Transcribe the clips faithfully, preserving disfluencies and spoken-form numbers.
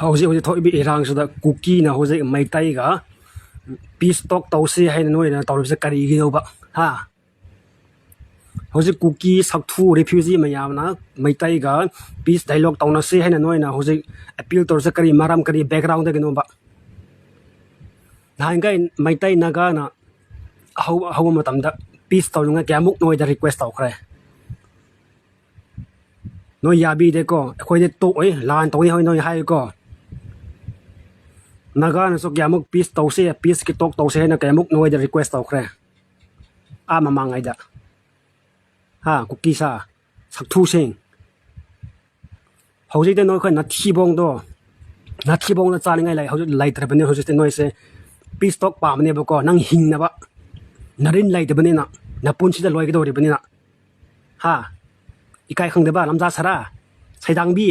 ꯍꯧꯖꯤꯛ ꯍꯧꯖꯤꯛ ꯊꯣꯛꯏꯕ ꯏꯔꯥꯡꯁꯤꯗ ꯀꯨꯀꯤꯅ ꯍꯧꯖꯤꯛ ꯃꯩꯇꯩꯒ peace talk ꯇꯧꯁꯤ ꯍꯥꯏꯅ ꯅꯣꯏꯅ ꯇꯧꯔꯤꯕꯁꯦ ꯀꯔꯤꯒꯤꯅꯣꯕ? ꯍꯥ? ꯍꯧꯖꯤꯛ ꯀꯨꯀꯤ ꯁꯛꯊꯨ refugee ꯃꯌꯥꯝꯅ ꯃꯩꯇꯩꯒ peace dialogue ꯇꯧꯅꯁꯤ ꯍꯥꯏꯅ ꯅꯣꯏꯅ ꯍꯧꯖꯤꯛ appeal ꯇꯧꯔꯤꯁꯦ ꯀꯔꯤ ꯃꯔꯝ, ꯀꯔꯤ backgroundꯗꯒꯤꯅꯣꯕ? ꯅꯍꯥꯟꯈꯩ ꯃꯩꯇꯩ ꯅꯥꯒꯥꯅ ꯑꯍꯧ-, ꯑꯍꯧꯕ ꯃꯇꯝꯗ peace ꯇꯧꯅꯤꯡꯉꯥꯏ ꯀꯌꯥꯃꯨꯛ ꯅꯣꯏꯗ request ꯇꯧꯈ꯭ꯔꯦ? ꯅꯣꯏ ꯌꯥꯕꯤꯗꯦꯀꯣ, ꯑꯩꯈꯣꯏꯗꯤ ꯇꯣꯛꯑꯣꯏ, ꯂꯥꯟ ꯇꯧꯅꯤ ꯍꯣꯏ ꯅꯣꯏ ꯍꯥꯏꯀꯣ꯫ ꯅꯥꯒꯥꯅꯁꯨ ꯀꯌꯥꯃꯨꯛ peace ꯇꯧꯁꯦ, peaceꯀꯤ talk ꯇꯧꯁꯦ ꯍꯥꯏꯅ ꯀꯌꯥꯃꯨꯛ ꯅꯣꯏꯗ request ꯇꯧꯈ꯭ꯔꯦ ꯑꯥ ꯃꯃꯥꯡꯉꯩꯗ? ꯍꯥ, ꯀꯨꯀꯤ ꯁꯥ, ꯁꯛꯊꯨꯁꯤꯡ꯫ ꯍꯧꯖꯤꯛꯇꯤ ꯅꯣꯏ ꯑꯩꯈꯣꯏ ꯅꯥꯊꯤꯕꯣꯡꯗꯣ, ꯅꯥꯊꯤꯕꯣꯡꯗ ꯆꯥꯅꯤꯡꯉꯥꯏ ꯂꯩ-, ꯍꯧꯖꯤꯛ ꯂꯩꯇ꯭ꯔꯕꯅꯤ꯫ ꯍꯧꯖꯤꯛꯇꯤ ꯅꯣꯏꯁꯦ peace talk ꯄꯥꯝꯕꯅꯦꯕꯀꯣ, ꯅꯪ ꯍꯤꯡꯅꯕ꯫ ꯅꯔꯤꯟ ꯂꯩꯇꯕꯅꯤꯅ, ꯅꯄꯨꯟꯁꯤꯗ ꯂꯣꯏꯒꯗꯧꯔꯤꯕꯅꯤꯅ꯫ ꯍꯥ? ꯏꯀꯥꯏ ꯈꯪꯗꯕ ꯂꯝꯖꯥ ꯁꯔꯥ, ꯁꯩꯗꯥꯡꯕꯤ꯫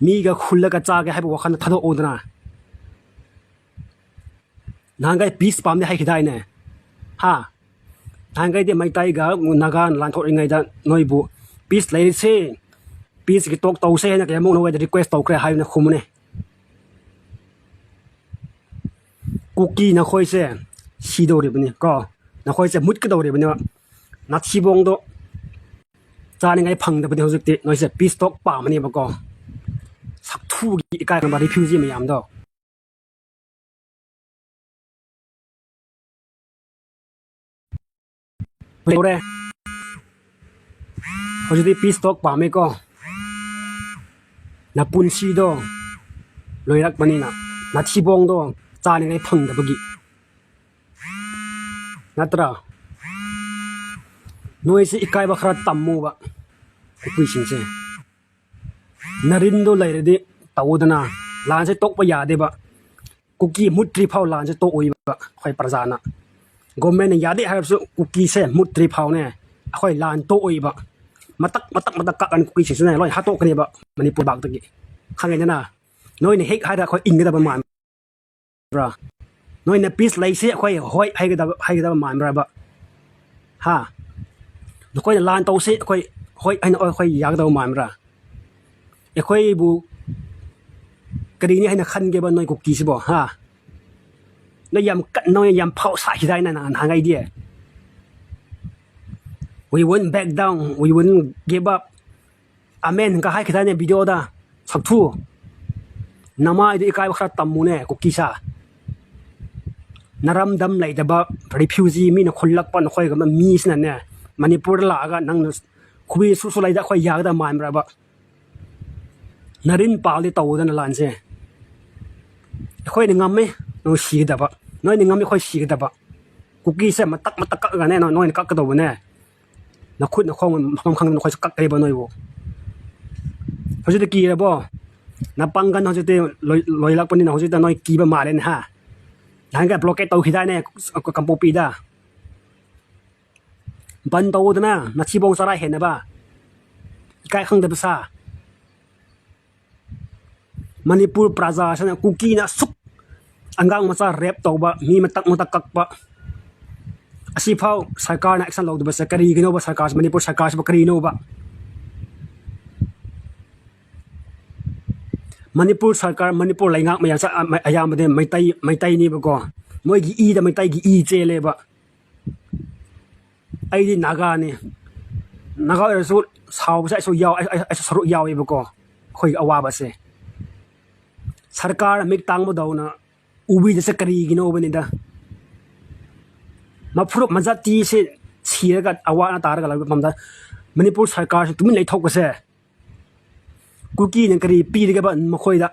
ꯃꯤꯒ ꯈꯨꯜꯂꯒ ꯆꯥꯒꯦ ꯍꯥꯏꯕ ꯋꯥꯈꯜꯗ ꯊꯥꯗꯣꯛꯑꯣꯗꯅ꯫ ꯅꯍꯥꯟꯈꯩ peace ꯄꯥꯝꯗꯦ ꯍꯥꯏꯈꯤꯗꯥꯏꯅꯦ? ꯍꯥ? ꯅꯍꯥꯟꯈꯩꯗꯤ ꯃꯩꯇꯩꯒ ꯅꯥꯒꯥꯅ ꯂꯥꯟꯊꯣꯛꯂꯤꯉꯩꯗ ꯅꯣꯏꯕꯨ peace ꯂꯩꯔꯤꯁꯦ, peaceꯀꯤ talk ꯇꯧꯁꯦ ꯍꯥꯏꯅ ꯀꯌꯥꯃꯨꯛ ꯅꯣꯏꯗ request ꯇꯧꯈ꯭ꯔꯦ ꯍꯥꯏꯕꯅ ꯈꯨꯝꯃꯨꯅꯦ꯫ ꯀꯨꯀꯤ ꯅꯈꯣꯏꯁꯦ ꯁꯤꯗꯧꯔꯤꯕꯅꯤ ꯀꯣ, ꯅꯈꯣꯏꯁꯦ ꯃꯨꯠꯀꯗꯧꯔꯤꯕꯅꯦꯕ꯫ ꯅꯥꯊꯤꯕꯣꯡꯗꯣ ꯆꯥꯅꯤꯡꯉꯥꯏ ꯐꯪꯗꯕꯅꯤ ꯍꯧꯖꯤꯛꯇꯤ꯫ ꯅꯣꯏꯁꯦ peace talk ꯄꯥꯝꯕꯅꯦꯕꯀꯣ, ꯁꯛꯊꯨꯒꯤ ꯏꯀꯥꯏꯔꯝꯕ refugee ꯃꯌꯥꯝꯗꯣ꯫ ꯂꯣꯏꯔꯦ꯫ ꯍꯧꯖꯤꯛꯇꯤ peace talk ꯄꯥꯝꯃꯦꯀꯣ꯫ ꯅꯄꯨꯟꯁꯤꯗꯣ ꯂꯣꯏꯔꯛꯄꯅꯤꯅ, ꯅꯊꯤꯕꯣꯡꯗꯣ ꯆꯥꯅꯤꯡꯉꯥꯏ ꯐꯪꯗꯕꯒꯤ꯫ ꯅꯠꯇ꯭ꯔꯥ? ꯅꯣꯏꯁꯦ ꯏꯀꯥꯏꯕ ꯈꯔ ꯇꯝꯃꯨꯕ, ꯀꯨꯀꯤꯁꯤꯡꯁꯦ꯫ ꯅꯔꯤꯟꯗꯣ ꯂꯩꯔꯗꯤ ꯇꯧꯗꯅ, ꯂꯥꯟꯁꯦ ꯇꯣꯛꯄ ꯌꯥꯗꯦꯕ꯫ ꯀꯨꯀꯤ ꯃꯨꯠꯇ꯭ꯔꯤ ꯐꯥꯎ ꯂꯥꯟꯁꯦ ꯇꯣꯛꯑꯣꯏꯕ ꯑꯩꯈꯣꯏ ꯄ꯭ꯔꯖꯥꯅ꯫ Governmentꯅ ꯌꯥꯗꯦ ꯍꯥꯏꯔꯕꯁꯨ ꯀꯨꯀꯤꯁꯦ ꯃꯨꯠꯇ꯭ꯔꯤ ꯐꯥꯎꯅꯦ ꯑꯩꯈꯣꯏ ꯂꯥꯟ ꯇꯣꯛꯑꯣꯏꯕ꯫ ꯃꯇꯛ, ꯃꯇꯛ, ꯃꯇꯛ ꯀꯛꯑꯅꯤ ꯀꯨꯀꯤꯁꯤꯡꯁꯤꯅ ꯂꯣꯏ ꯍꯥꯠꯇꯣꯛꯀꯅꯦꯕ ꯃꯅꯤꯄꯨꯔ ꯂꯩꯕꯥꯛꯇꯒꯤ꯫ ꯈꯪꯉꯦꯗꯅ? ꯅꯣꯏꯅ ꯍꯦꯛ ꯍꯥꯏꯔ ꯑꯩꯈꯣꯏ ꯏꯟꯒꯗꯕ ꯃꯥꯟꯕ꯭ꯔꯥ? ꯅꯣꯏꯅ peace ꯂꯩꯁꯦ ꯑꯩꯈꯣꯏ ꯍꯣꯏ ꯍꯥꯏꯒꯗꯕ, ꯍꯥꯏꯒꯗꯕ ꯃꯥꯟꯕ꯭ꯔꯕ? ꯍꯥ? ꯅꯈꯣꯏꯅ ꯂꯥꯟ ꯇꯧꯁꯦ ꯑꯩꯈꯣꯏ ꯍꯣꯏ ꯍꯥꯏꯅ ꯑꯩꯈꯣꯏ ꯌꯥꯒꯗꯕ ꯃꯥꯟꯕ꯭ꯔꯥ? ꯑꯩꯈꯣꯏꯕꯨ ꯀꯔꯤꯅꯤ ꯍꯥꯏꯅ ꯈꯟꯒꯦꯕ ꯅꯣꯏ ꯀꯨꯀꯤꯁꯤꯕꯣ, ꯍꯥ? ꯅꯣꯏ ꯌꯥꯝ ꯀꯟꯅ, ꯅꯣꯏ ꯌꯥꯝ ꯐꯥꯎ ꯁꯥꯈꯤꯗꯥꯏꯅ ꯅꯍꯥꯟ, ꯅꯍꯥꯟꯒꯩꯗꯤ? "We won't back down, we won't give up." ꯑꯃꯦꯟꯒ ꯍꯥꯏꯈꯤꯗꯥꯏꯅꯦ ꯚꯤꯗꯤꯑꯣꯗ? ꯁꯛꯊꯨ, ꯅꯃꯥꯏꯗꯣ ꯏꯀꯥꯏꯕ ꯈꯔ ꯇꯝꯃꯨꯅꯦ, ꯀꯨꯀꯤ ꯁꯥ꯫ ꯅꯔꯝꯗꯝ ꯂꯩꯇꯕ ꯔꯤꯐ꯭ꯌꯨꯖꯤ ꯃꯤꯅ ꯈꯨꯜꯂꯛꯄ ꯅꯈꯣꯏꯒꯨꯝꯕ ꯃꯤꯁꯤꯅꯅꯦ, ꯃꯅꯤꯄꯨꯔꯗ ꯂꯥꯛꯑꯒ ꯅꯪꯅ ꯈꯨꯕꯤ ꯁꯨ ꯁꯨ ꯂꯩꯗ ꯑꯩꯈꯣꯏ ꯌꯥꯒꯗꯕ ꯃꯥꯟꯕ꯭ꯔꯕ? ꯅꯔꯤꯟ ꯄꯥꯜꯗꯤ ꯇꯧꯗꯅ ꯂꯥꯟꯁꯦ꯫ ꯑꯩꯈꯣꯏꯅ ꯉꯝꯃꯦ, ꯅꯣꯏ ꯁꯤꯒꯗꯕ꯫ ꯅꯣꯏꯅ ꯉꯝꯃꯦ, ꯑꯩꯈꯣꯏ ꯁꯤꯒꯗꯕ꯫ ꯀꯨꯀꯤꯁꯦ ꯃꯇꯛ ꯃꯇꯛ ꯀꯛꯑꯒꯅꯦ, ꯅꯣꯏ-, ꯅꯣꯏꯅ ꯀꯛꯀꯗꯧꯕꯅꯦ꯫ ꯅꯈꯨꯠ ꯅꯈꯣꯡ ꯃꯐꯝ ꯈꯪꯗꯅ ꯅꯈꯣꯏꯁꯨ ꯀꯛꯀꯅꯦꯕ ꯅꯣꯏꯕꯨ꯫ ꯍꯧꯖꯤꯛꯇꯤ ꯀꯤꯔꯕꯣ? ꯅꯄꯥꯡꯒꯜ ꯍꯧꯖꯤꯛꯇꯤ ꯂꯣꯏ-, ꯂꯣꯏꯂꯛꯄꯅꯤꯅ ꯍꯧꯖꯤꯛꯇ ꯅꯣꯏ ꯀꯤꯕ ꯃꯥꯜꯂꯦꯅꯦ, ꯍꯥ? ꯅꯍꯥꯟꯒ ꯕ꯭ꯂꯣꯀꯦꯠ ꯇꯧꯈꯤꯗꯥꯏꯅꯦ ꯀꯥꯡꯄꯣꯛꯄꯤꯗ? ꯕꯟ ꯇꯧꯗꯅ ꯅꯊꯤꯕꯣꯡ ꯆꯔꯥ ꯍꯦꯟꯅꯕ꯫ ꯏꯀꯥꯏ ꯈꯪꯗꯕ ꯁꯥ꯫ ꯃꯅꯤꯄꯨꯔ ꯄ꯭ꯔꯖꯥꯁꯤꯅ ꯀꯨꯀꯤꯅ ꯑꯁꯨꯛ ꯑꯉꯥꯡ ꯃꯆꯥ ꯔꯦꯞ ꯇꯧꯕ, ꯃꯤ ꯃꯇꯛ ꯃꯇꯛ ꯀꯛꯄ, ꯑꯁꯤꯐꯥꯎ ꯁꯔꯀꯥꯔꯅ ꯑꯦꯛꯁꯟ ꯂꯧꯗꯕꯁꯦ ꯀꯔꯤꯒꯤꯅꯣꯕ? ꯁꯔꯀꯥꯔꯁꯦ, ꯃꯅꯤꯄꯨꯔ ꯁꯔꯀꯥꯔꯁꯤꯕꯨ ꯀꯔꯤꯅꯣꯕ? ꯃꯅꯤꯄꯨꯔ ꯁꯔꯀꯥꯔ, ꯃꯅꯤꯄꯨꯔ ꯂꯩꯉꯥꯛ ꯃꯌꯥꯝꯁꯦ ꯑꯌꯥꯝꯕꯗꯤ ꯃꯩꯇꯩ, ꯃꯩꯇꯩꯅꯦꯕꯀꯣ꯫ ꯃꯣꯏꯒꯤ ꯏꯗ ꯃꯩꯇꯩꯒꯤ ꯏ ꯆꯦꯜꯂꯦꯕ꯫ ꯑꯩꯗꯤ ꯅꯥꯒꯥꯅꯤ꯫ ꯅꯥꯒꯥ ꯑꯣꯏꯔꯁꯨ ꯁꯥꯎꯕꯁꯦ ꯑꯩꯁꯨ ꯌꯥꯎ-, ꯑꯩ-, ꯑꯩ-, ꯑꯩꯁꯨ ꯁꯔꯨꯛ ꯌꯥꯎꯋꯦꯕꯀꯣ, ꯑꯩꯈꯣꯏꯒꯤ ꯑꯋꯥꯕꯁꯦ꯫ ꯁꯔꯀꯥꯔ ꯃꯤꯛ ꯇꯥꯡꯕꯗꯧꯅ ꯎꯕꯤꯗꯁꯦ ꯀꯔꯤꯒꯤꯅꯣꯕꯅꯤꯗ? ꯃꯐꯨꯔꯨꯞ ꯃꯖꯥꯇꯤꯁꯦ ꯁꯤꯔꯒ ꯑꯋꯥ ꯑꯅꯥ ꯇꯥꯔꯒ ꯂꯩꯕ ꯃꯐꯝꯗ ꯃꯅꯤꯄꯨꯔ ꯁꯔꯀꯥꯔꯁꯦ ꯇꯨꯃꯤꯟ ꯂꯩꯊꯣꯛꯄꯁꯦ, ꯀꯨꯀꯤꯅ ꯀꯔꯤ ꯄꯤꯔꯒꯦꯕ ꯃꯈꯣꯏꯗ?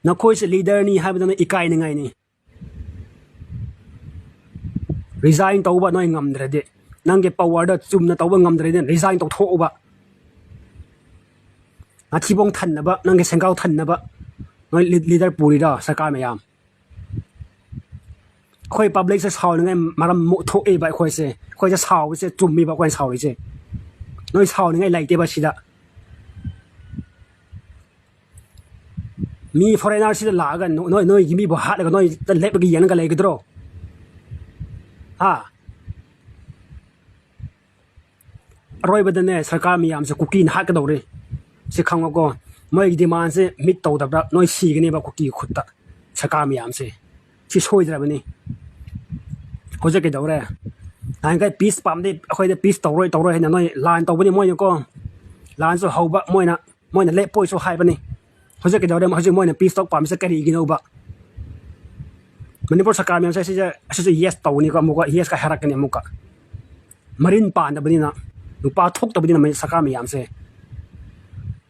ꯅꯈꯣꯏꯁꯦ ꯂꯤꯗꯔꯅꯤ ꯍꯥꯏꯕꯗꯨꯅ ꯏꯀꯥꯏꯅꯤꯡꯉꯥꯏꯅꯤ꯫ ꯔꯤꯖꯥꯏꯟ ꯇꯧꯕ ꯅꯣꯏ ꯉꯝꯗ꯭ꯔꯗꯤ, ꯅꯪꯒꯤ ꯄꯋꯥꯔꯗ ꯆꯨꯝꯅ ꯇꯧꯕ ꯉꯝꯗ꯭ꯔꯗꯤ ꯔꯤꯖꯥꯏꯟ ꯇꯧꯊꯣꯛꯎꯕ꯫ ꯅꯊꯤꯕꯣꯡ ꯊꯟꯅꯕ, ꯅꯪꯒꯤ ꯁꯦꯡꯒꯥꯎ ꯊꯟꯅꯕ ꯅꯣꯏ ꯂꯤ-, ꯂꯤꯗꯔ ꯄꯨꯔꯤꯔꯣ ꯁꯔꯀꯥꯔ ꯃꯌꯥꯝ? ꯑꯩꯈꯣꯏ ꯄꯕ꯭ꯂꯤꯛꯁꯦ ꯁꯥꯎꯅꯤꯡꯉꯥꯏ ꯃꯔꯝ ꯃꯨ-, ꯊꯣꯛꯑꯦꯕ ꯑꯩꯈꯣꯏꯁꯦ꯫ ꯑꯩꯈꯣꯏꯁꯦ ꯁꯥꯎꯕꯁꯦ ꯆꯨꯝꯃꯤꯕ ꯑꯩꯈꯣꯏꯅ ꯁꯥꯎꯔꯤꯁꯦ꯫ ꯅꯣꯏ ꯁꯥꯎꯅꯤꯡꯉꯥꯏ ꯂꯩꯇꯦꯕ ꯁꯤꯗ꯫ ꯃꯤ ꯐꯣꯔꯦꯅꯔꯁꯤꯗ ꯂꯥꯛꯑꯒ ꯅꯣ-, ꯅꯣꯏ, ꯅꯣꯏꯒꯤ ꯃꯤꯕꯨ ꯍꯥꯠꯂꯒ ꯅꯣꯏ ꯂꯦꯞꯂꯒ ꯌꯦꯡꯉꯒ ꯂꯩꯒꯗ꯭ꯔꯣ? ꯍꯥ? ꯑꯔꯣꯏꯕꯗꯅꯦ, ꯁꯔꯀꯥꯔ ꯃꯌꯥꯝꯁꯦ ꯀꯨꯀꯤꯅ ꯍꯥꯠꯀꯗꯧꯔꯦ꯫ ꯁꯤ ꯈꯪꯉꯣꯀꯣ, ꯃꯣꯏꯒꯤ demandꯁꯦ meet ꯇꯧꯗꯕ꯭ꯔꯥ ꯅꯣꯏ ꯁꯤꯒꯅꯦꯕ ꯀꯨꯀꯤ ꯈꯨꯠꯇ, ꯁꯔꯀꯥꯔ ꯃꯌꯥꯝꯁꯦ꯫ ꯁꯤ ꯁꯣꯏꯗ꯭ꯔꯕꯅꯤ꯫ ꯍꯧꯖꯤꯛ ꯀꯩꯗꯧꯔꯦ? ꯅꯍꯥꯟꯈꯩ peace ꯄꯥꯝꯗꯦ, ꯑꯩꯈꯣꯏꯗ peace ꯇꯧꯔꯣꯏ ꯇꯧꯔꯣꯏ ꯍꯥꯏꯅ ꯅꯣꯏ ꯂꯥꯟ ꯇꯧꯕꯅꯤ ꯃꯣꯏꯅꯀꯣ꯫ ꯂꯥꯟꯁꯨ ꯍꯧꯕ ꯃꯣꯏꯅ, ꯃꯣꯏꯅ ꯂꯦꯞꯄꯣꯏꯁꯨ ꯍꯥꯏꯕꯅꯤ꯫ ꯍꯧꯖꯤꯛ ꯀꯩꯗꯧꯔꯦ? ꯍꯧꯖꯤꯛ ꯃꯣꯏꯅ peace talk ꯄꯥꯝꯃꯤꯁꯦ ꯀꯔꯤꯒꯤꯅꯣꯕ? ꯃꯅꯤꯄꯨꯔ ꯁꯔꯀꯥꯔ ꯃꯌꯥꯝꯁꯦ ꯑꯁꯤꯁꯦ, ꯑꯁꯤꯁꯦ yes ꯇꯧꯒꯅꯤꯀꯣ, ꯑꯃꯨꯛꯀ yes ꯀ ꯍꯥꯏꯔꯛꯀꯅꯤ ꯑꯃꯨꯛꯀ꯫ ꯃꯔꯤꯟ ꯄꯥꯟꯗꯕꯅꯤꯅ, ꯅꯨꯄꯥ ꯊꯣꯛꯇꯕꯅꯤꯅ ꯃꯅꯤ-, ꯁꯔꯀꯥꯔ ꯃꯌꯥꯝꯁꯦ꯫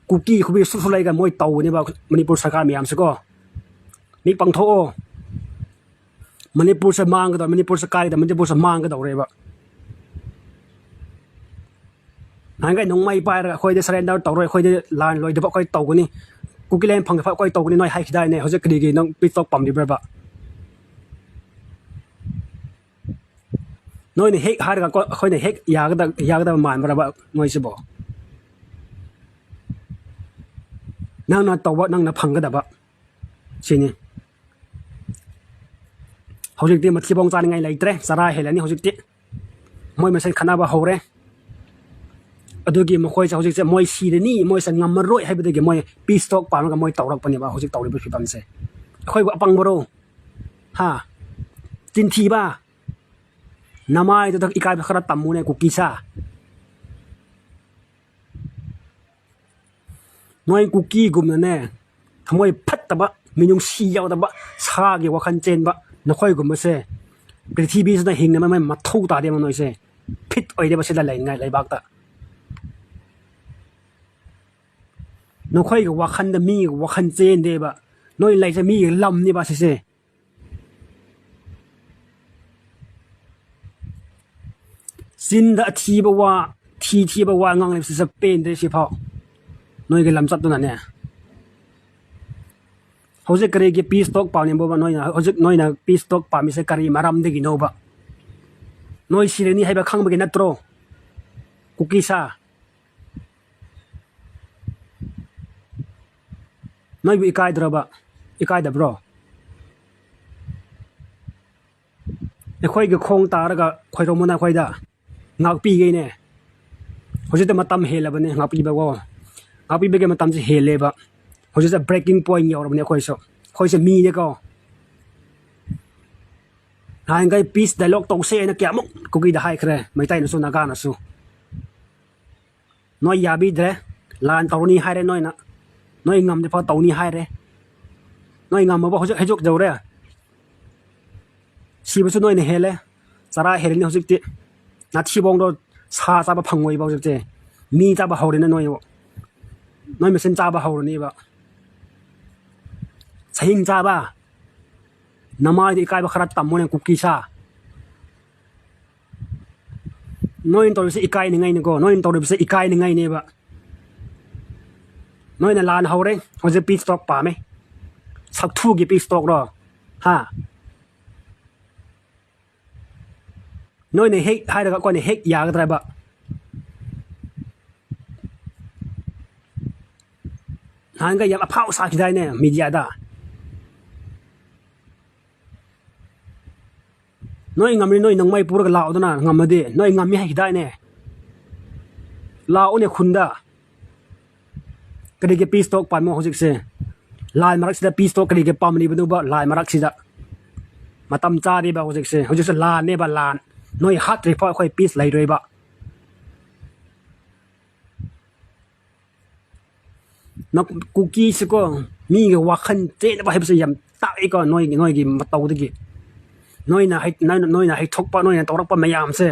ꯀꯨꯀꯤ ꯈꯨꯕꯤ ꯁꯨꯠ ꯁꯨꯠ ꯂꯩꯒ ꯃꯣꯏ ꯇꯧꯒꯅꯦꯕ ꯃꯅꯤꯄꯨꯔ ꯁꯔꯀꯥꯔ ꯃꯌꯥꯝꯁꯦꯀꯣ꯫ ꯃꯤ ꯄꯥꯡꯊꯣꯛꯑꯣ꯫ ꯃꯅꯤꯄꯨꯔꯁꯦ ꯃꯥꯡꯒꯗꯧꯔꯦ, ꯃꯅꯤꯄꯨꯔꯁꯦ ꯀꯥꯏꯒꯗꯧꯔꯦ, ꯃꯅꯤꯄꯨꯔꯁꯦ ꯃꯥꯡꯒꯗꯧꯔꯦꯕ꯫ ꯅꯍꯥꯟꯈꯩ ꯅꯣꯡꯃꯩ ꯄꯥꯏꯔꯒ ꯑꯩꯈꯣꯏꯗꯤ surrender ꯇꯧꯔꯣꯏ, ꯑꯩꯈꯣꯏꯗꯤ ꯂꯥꯟ ꯂꯣꯏꯗꯕ ꯑꯩꯈꯣꯏ ꯇꯧꯒꯅꯤ, ꯀꯨꯀꯤꯂꯦꯟ ꯐꯪꯗꯕ ꯑꯩꯈꯣꯏ ꯇꯧꯒꯅꯤ ꯅꯣꯏ ꯍꯥꯏꯈꯤꯗꯥꯏꯅꯦ? ꯍꯧꯖꯤꯛ ꯀꯔꯤꯒꯤ ꯅꯪ peace talk ꯄꯥꯝꯂꯤꯕ꯭ꯔꯕ? ꯅꯣꯏꯅ ꯍꯦꯛ ꯍꯥꯏꯔꯒ ꯀꯣ-, ꯑꯩꯈꯣꯏꯅ ꯍꯦꯛ ꯌꯥꯒꯗ-, ꯌꯥꯒꯗꯕ ꯃꯥꯟꯕ꯭ꯔꯕ ꯅꯣꯏꯁꯤꯕꯣ? ꯅꯪꯅ ꯇꯧꯕ, ꯅꯪꯅ ꯐꯪꯒꯗꯕ ꯁꯤꯅꯤ꯫ ꯍꯧꯖꯤꯛꯇꯤ ꯃꯊꯤꯕꯣꯡ ꯆꯥꯅꯤꯡꯉꯥꯏ ꯂꯩꯇ꯭ꯔꯦ, ꯆꯔꯥ ꯍꯦꯜꯂꯅꯤ ꯍꯧꯖꯤꯛꯇꯤ꯫ ꯃꯣꯏ ꯃꯁꯦꯟ ꯈꯠꯅꯕ ꯍꯧꯔꯦ꯫ ꯑꯗꯨꯒꯤ ꯃꯈꯣꯏꯁꯦ ꯍꯧꯖꯤꯛꯁꯦ ꯃꯣꯏ ꯁꯤꯔꯅꯤ, ꯃꯣꯏꯁꯦ ꯉꯝꯃꯔꯣꯏ ꯍꯥꯏꯕꯗꯒꯤ ꯃꯣꯏ peace talk ꯄꯥꯝꯂꯒ ꯃꯣꯏ ꯇꯧꯔꯛꯄꯅꯦꯕ ꯍꯧꯖꯤꯛ ꯇꯧꯔꯤꯕ ꯐꯤꯕꯝꯁꯦ꯫ ꯑꯩꯈꯣꯏꯕꯨ ꯑꯄꯪꯕꯔꯣ? ꯍꯥ? ꯆꯤꯟꯊꯤꯕ? ꯅꯃꯥꯏꯗꯨꯗ ꯏꯀꯥꯏꯕ ꯈꯔ ꯇꯝꯃꯨꯅꯦ, ꯀꯨꯀꯤ ꯁꯥ꯫ ꯅꯣꯏ ꯀꯨꯀꯤꯒꯨꯝꯅꯅꯦ, ꯊꯃꯣꯏ ꯐꯠꯇꯕ, ꯃꯤꯅꯨꯡꯁꯤ ꯌꯥꯎꯗꯕ, ꯁꯥꯒꯤ ꯋꯥꯈꯜ ꯆꯦꯟꯕ ꯅꯈꯣꯏꯒꯨꯝꯕꯁꯦ ꯄ꯭ꯔꯤꯊꯤꯕꯤꯁꯤꯗ ꯍꯤꯡꯅꯕ ꯃꯩ ꯃꯊꯧ ꯇꯥꯗꯦꯕ ꯅꯣꯏꯁꯦ꯫ Fit ꯑꯣꯏꯗꯦꯕ ꯁꯤꯗ ꯂꯩꯅꯤꯡꯉꯥꯏ ꯂꯩꯕꯥꯛꯇ꯫ ꯅꯈꯣꯏꯒꯤ ꯋꯥꯈꯜꯗ ꯃꯤꯒꯤ ꯋꯥꯈꯜ ꯆꯦꯟꯗꯦꯕ꯫ ꯅꯣꯏ ꯂꯩꯁꯦ ꯃꯤꯒꯤ ꯂꯝꯅꯦꯕ ꯁꯤꯁꯦ꯫ ꯆꯤꯟꯗ ꯑꯊꯤꯕ ꯋꯥ, ꯊꯤ ꯊꯤꯕ ꯋꯥ ꯉꯥꯡꯂꯤꯕꯁꯤꯁꯨ ꯄꯦꯟꯗ꯭ꯔꯦ ꯁꯤꯐꯥꯎ꯫ ꯅꯣꯏꯒꯤ ꯂꯝꯆꯠꯇꯨꯅꯅꯦ꯫ ꯍꯧꯖꯤꯛ ꯀꯔꯤꯒꯤ peace talk ꯄꯥꯝꯂꯤꯕꯅꯣꯕ ꯅꯣꯏꯅ? ꯍꯧꯖꯤꯛ ꯅꯣꯏꯅ peace talk ꯄꯥꯝꯃꯤꯁꯦ ꯀꯔꯤ ꯃꯔꯝꯗꯒꯤꯅꯣꯕ? ꯅꯣꯏ ꯁꯤꯔꯅꯤ ꯍꯥꯏꯕ ꯈꯪꯕꯒꯤ ꯅꯠꯇ꯭ꯔꯣ? ꯀꯨꯀꯤ ꯁꯥ꯫ ꯅꯣꯏꯕꯨ ꯏꯀꯥꯏꯗ꯭ꯔꯕ? ꯏꯀꯥꯏꯗꯕ꯭ꯔꯣ? ꯑꯩꯈꯣꯏꯒꯤ ꯈꯣꯡ ꯇꯥꯔꯒ ꯈꯣꯏꯔꯣꯝꯕꯅ ꯑꯩꯈꯣꯏꯗ ꯉꯥꯛꯄꯤꯒꯦꯅꯦ꯫ ꯍꯧꯖꯤꯛꯇꯤ ꯃꯇꯝ ꯍꯦꯜꯂꯕꯅꯦ ꯉꯥꯛꯄꯤꯕꯀꯣ꯫ ꯉꯥꯛꯄꯤꯕꯒꯤ ꯃꯇꯝꯁꯦ ꯍꯦꯜꯂꯦꯕ꯫ ꯍꯧꯖꯤꯛꯁꯦ breaking point ꯌꯧꯔꯕꯅꯦ ꯑꯩꯈꯣꯏꯁꯨ꯫ ꯑꯩꯈꯣꯏꯁꯦ ꯃꯤꯅꯦꯀꯣ꯫ ꯅꯍꯥꯟꯈꯩ peace dialogue ꯇꯧꯁꯦ ꯍꯥꯏꯅ ꯀꯌꯥꯃꯨꯛ ꯀꯨꯀꯤꯗ ꯍꯥꯏꯈ꯭ꯔꯦ, ꯃꯩꯇꯩꯅꯁꯨ ꯅꯥꯒꯥꯅꯁꯨ꯫ ꯅꯣꯏ ꯌꯥꯕꯤꯗ꯭ꯔꯦ, ꯂꯥꯟ ꯇꯧꯔꯅꯤ ꯍꯥꯏꯔꯦ ꯅꯣꯏꯅ꯫ ꯅꯣꯏ ꯉꯝꯗ꯭ꯔꯤꯐꯥꯎ ꯇꯧꯅꯤ ꯍꯥꯏꯔꯦ꯫ ꯅꯣꯏ ꯉꯝꯃꯕ ꯍꯧꯖꯤꯛ ꯍꯧꯖꯤꯛ ꯌꯧꯔꯦ꯫ ꯁꯤꯕꯁꯨ ꯅꯣꯏꯅ ꯍꯦꯜꯂꯦ꯫ ꯆꯔꯥ ꯍꯦꯜꯂꯅꯤ ꯍꯧꯖꯤꯛꯇꯤ꯫ ꯅꯥꯊꯤꯕꯣꯡꯗꯣ ꯁꯥ ꯆꯥꯕ ꯐꯪꯉꯣꯏꯕ ꯍꯧꯖꯤꯛꯇꯤ꯫ ꯃꯤ ꯆꯥꯕ ꯍꯧꯔꯦꯅꯦ ꯅꯣꯏ꯫ ꯅꯣꯏ ꯃꯁꯦꯟ ꯆꯥꯕ ꯍꯧꯔꯅꯦꯕ꯫ ꯁꯍꯤꯡ ꯆꯥꯕ꯫ ꯅꯃꯥꯏꯗ ꯏꯀꯥꯏꯕ ꯈꯔ ꯇꯝꯃꯨꯅꯦ ꯀꯨꯀꯤ ꯁꯥ꯫ ꯅꯣꯏꯅ ꯇꯧꯔꯤꯕꯁꯦ ꯏꯀꯥꯏꯅꯤꯡꯉꯥꯏꯅꯤꯀꯣ꯫ ꯅꯣꯏꯅ ꯇꯧꯔꯤꯕꯁꯦ ꯏꯀꯥꯏꯅꯤꯡꯉꯥꯏꯅꯦꯕ꯫ ꯅꯣꯏꯅ ꯂꯥꯟ ꯍꯧꯔꯦ꯫ ꯍꯧꯖꯤꯛ peace talk ꯄꯥꯝꯃꯦ꯫ ꯁꯛꯊꯨꯒꯤ peace talk ꯔꯣ? ꯍꯥ? ꯅꯣꯏꯅ ꯍꯦꯛ ꯍꯥꯏꯔꯒ ꯑꯩꯈꯣꯏꯅ ꯍꯦꯛ ꯌꯥꯒꯗ꯭ꯔꯕ? ꯅꯍꯥꯟꯒ ꯌꯥꯝ ꯑꯐꯥꯎ ꯁꯥꯈꯤꯗꯥꯏꯅꯦ mediaꯗ? ꯅꯣꯏ ꯉꯝꯃꯤ, ꯅꯣꯏ ꯅꯣꯡꯃꯩ ꯄꯨꯔꯒ ꯂꯥꯛꯑꯣꯗꯅ, ꯉꯝꯃꯗꯤ꯫ ꯅꯣꯏ ꯉꯝꯃꯤ ꯍꯥꯏꯈꯤꯗꯥꯏꯅꯦ? ꯂꯥꯛꯑꯣꯅꯦ ꯈꯨꯟꯗ꯫ ꯀꯔꯤꯒꯤ peace talk ꯄꯥꯝꯃꯣ ꯍꯧꯖꯤꯛꯁꯦ? ꯂꯥꯟ ꯃꯔꯛꯁꯤꯗ peace talk ꯀꯔꯤꯒꯤ ꯄꯥꯝꯂꯤꯕꯅꯣꯕ ꯂꯥꯟ ꯃꯔꯛꯁꯤꯗ? ꯃꯇꯝ ꯆꯥꯗꯦꯕ ꯍꯧꯖꯤꯛꯁꯦ꯫ ꯍꯧꯖꯤꯛꯁꯦ ꯂꯥꯟꯅꯦꯕ, ꯂꯥꯟ꯫ ꯅꯣꯏ ꯍꯥꯠꯇ꯭ꯔꯤꯐꯥꯎ ꯑꯩꯈꯣꯏ peace ꯂꯩꯔꯣꯏꯕ꯫ ꯅ-, ꯀꯨꯀꯤꯁꯤꯀꯣ, ꯃꯤꯒꯤ ꯋꯥꯈꯜ ꯆꯦꯟꯅꯕ ꯍꯥꯏꯕꯁꯦ ꯌꯥꯝ ꯇꯥꯛꯏꯀꯣ, ꯅꯣꯏꯒꯤ, ꯅꯣꯏꯒꯤ ꯃꯇꯧꯗꯒꯤ꯫ ꯅꯣꯏꯅ ꯍꯩ-, ꯅꯣꯏꯅ, ꯅꯣꯏꯅ ꯍꯩꯊꯣꯛꯄ, ꯅꯣꯏꯅ ꯇꯧꯔꯛꯄ ꯃꯌꯥꯝꯁꯦ,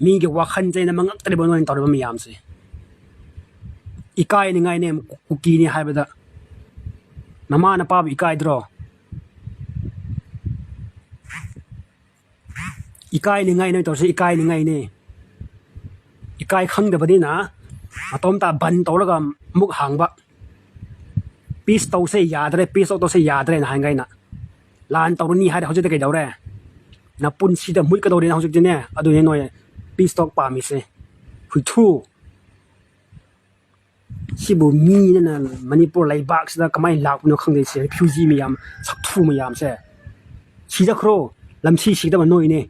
ꯃꯤꯒꯤ ꯋꯥꯈꯜ ꯆꯦꯟꯅꯕ ꯉꯛꯇꯅꯦꯕ ꯅꯣꯏꯅ ꯇꯧꯔꯤꯕ ꯃꯌꯥꯝꯁꯦ꯫ ꯏꯀꯥꯏꯅꯤꯡꯉꯥꯏꯅꯦ ꯀꯨꯀꯤꯅꯤ ꯍꯥꯏꯕꯗ꯫ ꯅꯃꯥ ꯅꯄꯥꯕꯨ ꯏꯀꯥꯏꯗ꯭ꯔꯣ? ꯏꯀꯥꯏꯅꯤꯡꯉꯥꯏ ꯅꯣꯏ ꯇꯧꯔꯤꯁꯦ, ꯏꯀꯥꯏꯅꯤꯡꯉꯥꯏꯅꯦ꯫ ꯏꯀꯥꯏ ꯈꯪꯗꯕꯅꯤꯅ ꯃꯇꯣꯝꯇ ꯕꯟ ꯇꯧꯔꯒ ꯑꯃꯨꯛ ꯍꯥꯡꯕ꯫ Peace ꯇꯧꯁꯦ ꯌꯥꯗ꯭ꯔꯦ, peace talk ꯇꯧꯁꯦ ꯌꯥꯗ꯭ꯔꯦꯅ ꯍꯥꯏꯅ ꯂꯥꯟ ꯇꯧꯔꯅꯤ ꯍꯥꯏꯔꯦ꯫ ꯍꯧꯖꯤꯛꯇꯤ ꯀꯩꯗꯧꯔꯦ? ꯅꯄꯨꯟꯁꯤꯗ ꯃꯨꯠꯀꯗꯧꯔꯦꯅ ꯍꯧꯖꯤꯛꯇꯤꯅꯦ꯫ ꯑꯗꯨꯅꯦ ꯅꯣꯏ peace talk ꯄꯥꯝꯃꯤꯁꯦ꯫ ꯍꯨꯏꯊꯨ꯫ ꯁꯤꯕꯨ ꯃꯤꯅꯤꯅ ꯃꯅꯤꯄꯨꯔ ꯂꯩꯕꯥꯛꯁꯤꯗ ꯀꯃꯥꯏꯅ ꯂꯥꯛꯄꯅꯣ ꯈꯪꯗꯦ, ꯁꯤ refugee ꯃꯌꯥꯝ, ꯁꯛꯊꯨ ꯃꯌꯥꯝꯁꯦ꯫ ꯁꯤꯖꯈ꯭ꯔꯣ, ꯂꯝꯁꯤ ꯁꯤꯒꯗꯕ ꯅꯣꯏꯅꯦ꯫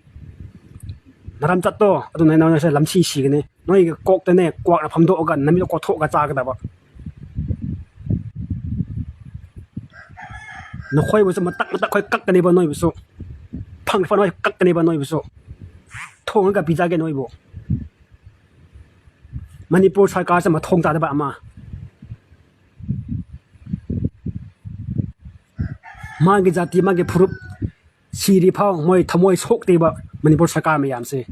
ꯅꯔꯝ ꯆꯠꯇꯣ, ꯑꯗꯨꯅ ꯅꯣꯏꯁꯦ ꯂꯝꯁꯤ ꯁꯤꯒꯅꯤ꯫ ꯅꯣꯏꯒꯤ ꯀꯣꯛꯇꯅꯦ, ꯀ꯭ꯋꯥꯛꯅ ꯐꯝꯗꯣꯛꯑꯒ ꯅꯃꯤꯠꯇ ꯀꯣꯠꯊꯣꯛꯑꯒ ꯆꯥꯒꯗꯕ꯫ ꯅꯈꯣꯏꯕꯨꯁꯨ ꯃꯇꯛ ꯃꯇꯛ ꯑꯩꯈꯣꯏ ꯀꯛꯀꯅꯦꯕ ꯅꯣꯏꯕꯨꯁꯨ꯫ ꯐꯪ ꯐꯪ ꯅꯣꯏ ꯀꯛꯀꯅꯦꯕ ꯅꯣꯏꯕꯨꯁꯨ꯫ ꯊꯣꯡꯉꯒ ꯄꯤꯖꯒꯦ ꯅꯣꯏꯕꯨ꯫ ꯃꯅꯤꯄꯨꯔ ꯁꯔꯀꯥꯔꯁꯦ ꯃꯊꯣꯡ ꯆꯥꯗꯕ ꯑꯃ꯫ ꯃꯥꯒꯤ ꯖꯥꯇꯤ, ꯃꯥꯒꯤ ꯐꯨꯔꯨꯞ ꯁꯤꯔꯤ ꯐꯥꯎ ꯃꯣꯏ ꯊꯃꯣꯏ ꯁꯣꯛꯇꯦꯕ ꯃꯅꯤꯄꯨꯔ ꯁꯔꯀꯥꯔ ꯃꯌꯥꯝꯁꯦ꯫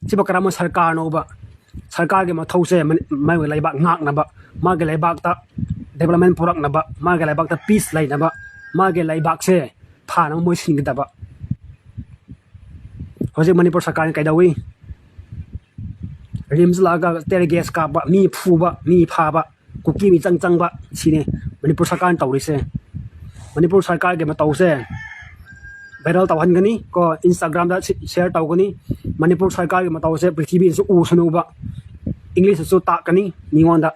ꯁꯤꯕꯨ ꯀꯔꯝꯕ ꯁꯔꯀꯥꯔꯅꯣꯕ? ꯁꯔꯀꯥꯔꯒꯤ ꯃꯊꯧꯁꯦ ꯃꯅꯤ-, ꯃꯥꯒꯤ ꯂꯩꯕꯥꯛ ꯉꯥꯛꯅꯕ, ꯃꯥꯒꯤ ꯂꯩꯕꯥꯛꯇ development ꯄꯨꯔꯛꯅꯕ, ꯃꯥꯒꯤ ꯂꯩꯕꯥꯛꯇ peace ꯂꯩꯅꯕ, ꯃꯥꯒꯤ ꯂꯩꯕꯥꯛꯁꯦ ꯐꯥꯅꯕ ꯃꯣꯏ ꯁꯤꯟꯒꯗꯕ꯫ ꯍꯧꯖꯤꯛ ꯃꯅꯤꯄꯨꯔ ꯁꯔꯀꯥꯔꯅ ꯀꯩꯗꯧꯏ? ꯔꯤꯝꯁ ꯂꯥꯛꯑꯒ tear gas ꯀꯥꯞꯄ, ꯃꯤ ꯐꯨꯕ, ꯃꯤ ꯐꯥꯕ, ꯀꯨꯀꯤ ꯃꯤꯆꯪ ꯆꯪꯕ, ꯁꯤꯅꯤ ꯃꯅꯤꯄꯨꯔ ꯁꯔꯀꯥꯔꯅ ꯇꯧꯔꯤꯁꯦ꯫ ꯃꯅꯤꯄꯨꯔ ꯁꯔꯀꯥꯔꯒꯤ ꯃꯇꯧꯁꯦ viral ꯇꯧꯍꯟꯒꯅꯤ ꯀꯣ, Instagram-ꯗ ꯁꯤ-, share ꯇꯧꯒꯅꯤ꯫ ꯃꯅꯤꯄꯨꯔ ꯁꯔꯀꯥꯔꯒꯤ ꯃꯇꯧꯁꯦ ꯄ꯭ꯔꯤꯊꯤꯕꯤꯅꯁꯨ ꯎꯁꯅꯨꯕ, English-ꯇꯁꯨ ꯇꯥꯛꯀꯅꯤ ꯃꯤꯉꯣꯟꯗ꯫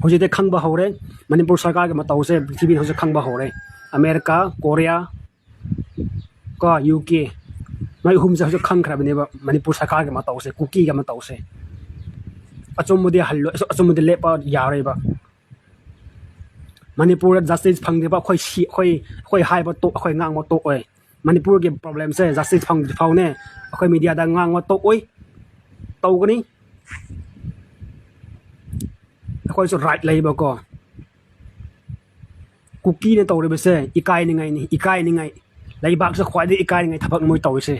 ꯍꯧꯖꯤꯛꯇꯤ ꯈꯪꯕ ꯍꯧꯔꯦ, ꯃꯅꯤꯄꯨꯔ ꯁꯔꯀꯥꯔꯒꯤ ꯃꯇꯧꯁꯦ ꯄ꯭ꯔꯤꯊꯤꯕꯤꯅ ꯍꯧꯖꯤꯛ ꯈꯪꯕ ꯍꯧꯔꯦ꯫ ꯑꯃꯦꯔꯤꯀꯥ, ꯀꯣꯔꯤꯌꯥ, ꯀꯣ, ꯌꯨ ꯀꯦ, ꯃꯣꯏ ꯑꯍꯨꯝꯁꯦ ꯍꯧꯖꯤꯛ ꯈꯪꯈ꯭ꯔꯕꯅꯦꯕ ꯃꯅꯤꯄꯨꯔ ꯁꯔꯀꯥꯔꯒꯤ ꯃꯇꯧꯁꯦ, ꯀꯨꯀꯤꯒꯤ ꯃꯇꯧꯁꯦ꯫ ꯑꯆꯨꯝꯕꯗꯤ ꯍꯜꯂꯣꯏ, ꯑꯆꯨꯝꯕꯗꯤ ꯂꯦꯞꯄ ꯌꯥꯔꯣꯏꯕ꯫ ꯃꯅꯤꯄꯨꯔꯗ justice ꯐꯪꯗ꯭ꯔꯤꯕ ꯑꯩꯈꯣꯏ ꯁꯤ-, ꯑꯩꯈꯣꯏ, ꯑꯩꯈꯣꯏ ꯍꯥꯏꯕ ꯇꯣꯛ-, ꯑꯩꯈꯣꯏ ꯉꯥꯡꯕ ꯇꯣꯛꯑꯣꯏ꯫ ꯃꯅꯤꯄꯨꯔꯒꯤ problemꯁꯦ justice ꯐꯪꯗ꯭ꯔꯤ ꯐꯥꯎꯅꯦ ꯑꯩꯈꯣꯏ media-ꯗ ꯉꯥꯡꯕ ꯇꯣꯛꯑꯣꯏ꯫ ꯇꯧꯒꯅꯤ꯫ ꯑꯩꯈꯣꯏꯁꯨ right ꯂꯩꯕꯀꯣ꯫ ꯀꯨꯀꯤꯅ ꯇꯧꯔꯤꯕꯁꯦ ꯏꯀꯥꯏꯅꯤꯡꯉꯥꯏꯅꯤ, ꯏꯀꯥꯏꯅꯤꯡꯉꯥꯏ꯫ ꯂꯩꯕꯥꯛꯁꯦ ꯈ꯭ꯋꯥꯏꯗꯒꯤ ꯏꯀꯥꯏꯅꯤꯡꯉꯥꯏ ꯊꯕꯛ ꯃꯣꯏ ꯇꯧꯔꯤꯁꯦ꯫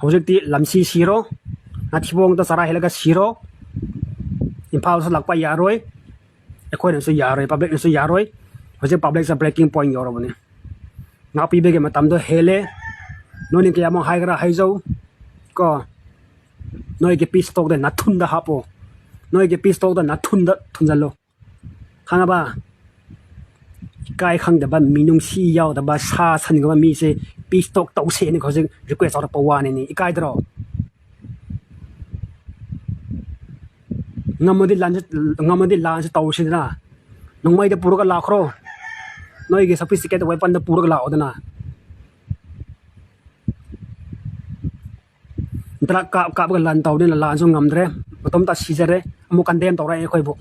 ꯍꯧꯖꯤꯛꯇꯤ ꯂꯝꯁꯤ ꯁꯤꯔꯣ, ꯅꯊꯤꯕꯣꯡꯗ ꯆꯔꯥ ꯍꯦꯜꯂꯒ ꯁꯤꯔꯣ꯫ ꯏꯝꯐꯥꯜꯁꯨ ꯂꯥꯛꯄ ꯌꯥꯔꯣꯏ, ꯑꯩꯈꯣꯏꯅꯁꯨ ꯌꯥꯔꯣꯏ, public-ꯅꯁꯨ ꯌꯥꯔꯣꯏ꯫ ꯍꯧꯖꯤꯛ public-ꯁꯦ breaking point ꯌꯧꯔꯕꯅꯤ꯫ ꯉꯥꯛꯄꯤꯕꯒꯤ ꯃꯇꯝꯗꯣ ꯍꯦꯜꯂꯦ꯫ ꯅꯣꯏꯅ ꯀꯌꯥꯃꯨꯛ ꯍꯥꯏꯒꯦꯔꯥ ꯍꯥꯏꯖꯧ ꯀꯣ꯫ ꯅꯣꯏꯒꯤ peace talk-ꯗ ꯅꯥꯊꯨꯟꯗ ꯍꯥꯞꯄꯣ, ꯅꯣꯏꯒꯤ peace talk-ꯗ ꯅꯥꯊꯨꯟꯗ ꯊꯨꯟꯖꯜꯂꯣ꯫ ꯈꯪꯉꯕ? ꯏꯀꯥꯏ ꯈꯪꯗꯕ, ꯃꯤꯅꯨꯡꯁꯤ ꯌꯥꯎꯗꯕ, ꯁꯥ ꯁꯟꯒꯨꯝꯕ ꯃꯤꯁꯦ peace talk ꯇꯧꯁꯦꯅ ꯍꯧꯖꯤꯛ request ꯇꯧꯔꯛꯄ ꯋꯥꯅꯤꯅꯦ꯫ ꯏꯀꯥꯏꯗ꯭ꯔꯣ? ꯉꯝꯃꯗꯤ ꯂꯥꯟꯁꯦ, ꯉꯝꯃꯗꯤ ꯂꯥꯟꯁꯦ ꯇꯧꯁꯤꯗꯅ꯫ ꯅꯣꯡꯃꯩꯗ ꯄꯨꯔꯒ ꯂꯥꯛꯈ꯭ꯔꯣ꯫ ꯅꯣꯏꯒꯤ sophisticated weapon-ꯗ ꯄꯨꯔꯒ ꯂꯥꯛꯑꯣꯗꯅ꯫ ꯗ꯭ꯔꯒ ꯀꯥꯞ ꯀꯥꯞꯄꯒ ꯂꯥꯟ ꯇꯧꯕꯅꯤꯅ ꯂꯥꯟꯁꯨ ꯉꯝꯗ꯭ꯔꯦ, ꯃꯇꯣꯝꯇ ꯁꯤꯖꯔꯦ, ꯑꯃꯨꯛ condemn ꯇꯧꯔꯛꯑꯦ ꯑꯩꯈꯣꯏꯕꯨ꯫